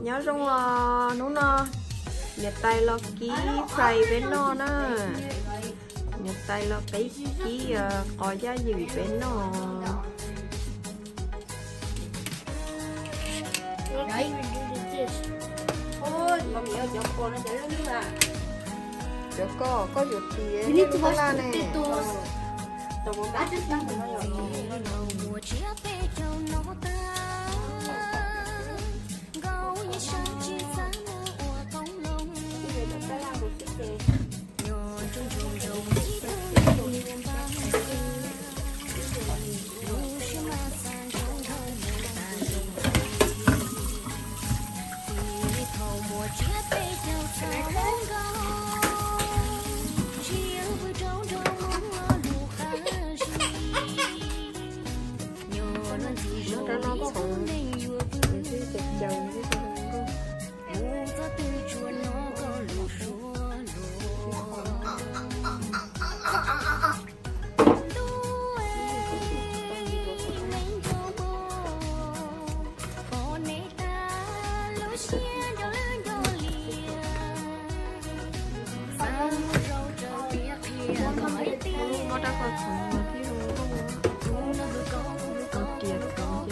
Nyob zoo os, hnub no niam tais los kib fries peb noj na. Niam tais los peb kib qos yaj ywm peb noj. Cov koj, koj yuav kib tab laj ne. Muab rab koj txhoov thiab zoo nkauj, tus riam txhoov ces zoo ib yam li Meskas cov. Koj tsis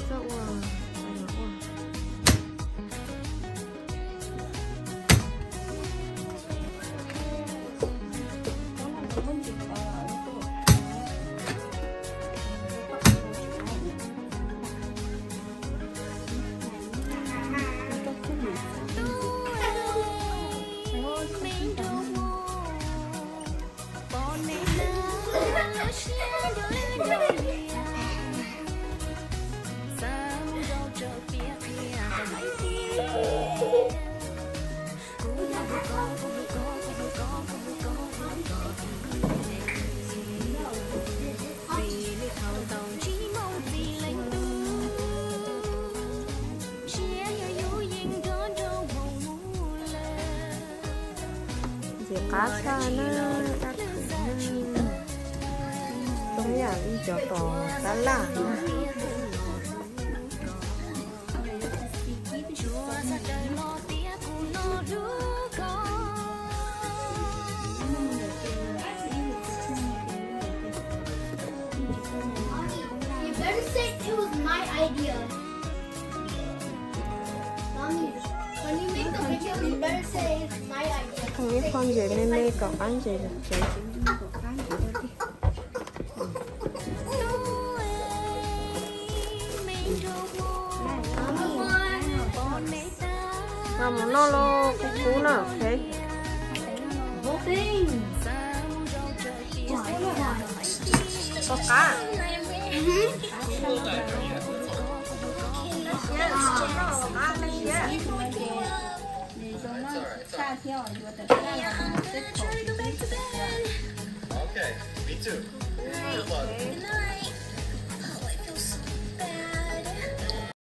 txawj ua, ua. Ntxim qab tshaj na, dab thwm na. Zoo yam li cov tos tab laj na. You better say it was my idea. Mommy, when you make the video, you better say it's my idea. Thov ib qho ntses me me kom qab ntses tsev. Mus noj los kub kub na, ok. Koj qab.